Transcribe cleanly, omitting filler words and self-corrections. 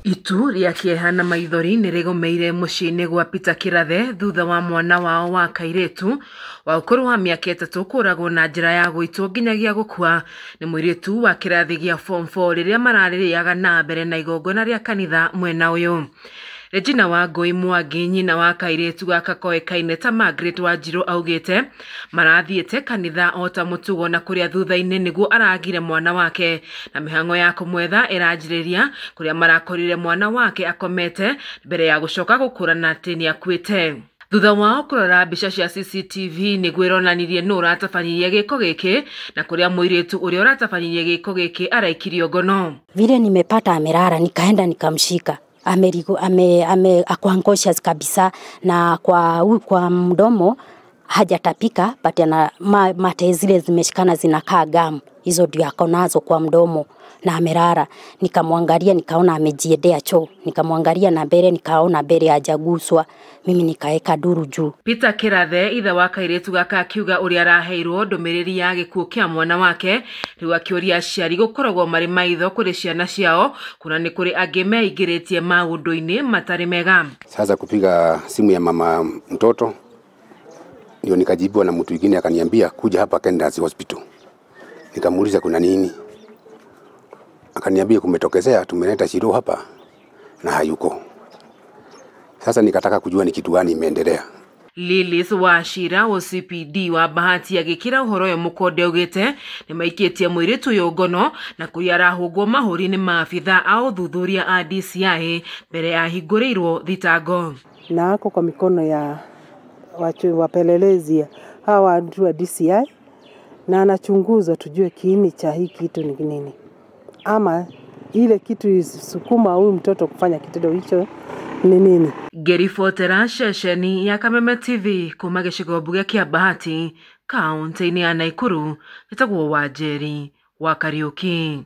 Itu rĩa kĩeha na maithori nĩ rĩgũmĩire mũciĩ-inĩ gwa Peter Kĩrathe thutha wa mwana wao wa kairĩtu wa ũkũrũ wa mĩaka 3 kũragwo na njĩra ya gũitwo nginyagia gũkua nĩ mũirĩtu wa kĩrathi gĩa form 4 rĩrĩa mararĩrĩaga na mbere na igongona rĩa kanitha mwena ũyũ. Regina Wangũi Mwangi nyina wa kairĩtu gaka koĩkaine ta Margaret Wanjirũ augĩte marathiĩte kanitha o ta mũtugo na kũrĩa thutha-inĩ nĩguo aragire mwana wake na mĩhang'o ya kũmwetha ĩranjĩrĩria kũrĩa marakorire mwana wake akomete mbere ya gũcoka gũkũrana atĩ nĩakuĩte. Thutha wao kũrora mbica cia CCTV nĩguo ĩronanirie nũ ũratabanirie gĩko gĩkĩ na kũrĩa mũirĩtu ũrĩa ũratabanirie gĩko gĩkĩ araikirio ngono. Vile nimepata amelala, nikaenda nikamshika. Ame ako unconscious kabisa, na kwa mdomo hajatapika, but ana mate zile zimeshikana zinakaa gamu, hizo ndio ako nazo kwa mdomo na amelala. Nikamwangalia nikaona amejiendea choo, nikamwangalia na mbele nikaona mbele hajaguswa, mimi nikaeka duru juu. Peter Kĩrathe ithe wa kairĩtu gaka akiuga ũrĩa araheirwo ndũmĩrĩri ya gĩkuũ kĩa mwana wake, rĩu akĩũria aciari gũkoragwo marĩ maitho kũrĩ ciana ciao kuna nĩ kũrĩ angĩ meingĩrĩtie maũndũ-inĩ matarĩ mega. Sasa kupiga simu ya mama mtoto ndio nikajibiwa na mtu mwingine akaniambia kuja hapa Kendas Hospital. Nikamuuliza kuna nini? Akaniambia kumetokezea, tumeleta Shiro hapa na hayuko. Sasa nikataka kujua ni kitu gani imeendelea. Lilis Wachira wa CPD wa Bahati agĩkĩra ũhoro ũyũ mũkonde augĩte nĩmaikĩtie mũirĩtu ũyũ ngono na kũrĩa arahũngwo mahũri nĩ maabitha a ũthuthuria a DCI mbere ya ahingũrĩirwo thitango. Na ako kwa mikono ya wapelelezi hawa watu wa DCI, na anachunguzwa tujue kiini cha hii kitu ni nini, ama ile kitu isukuma huyu mtoto kufanya kitendo hicho ni nini. Ngĩribotera ceceni ya Kameme TV kuma gĩcigo mbunge kĩa Bahati kaunti-inĩ ya Naikuru, njĩtagwo Wanjeri wa Kariũki.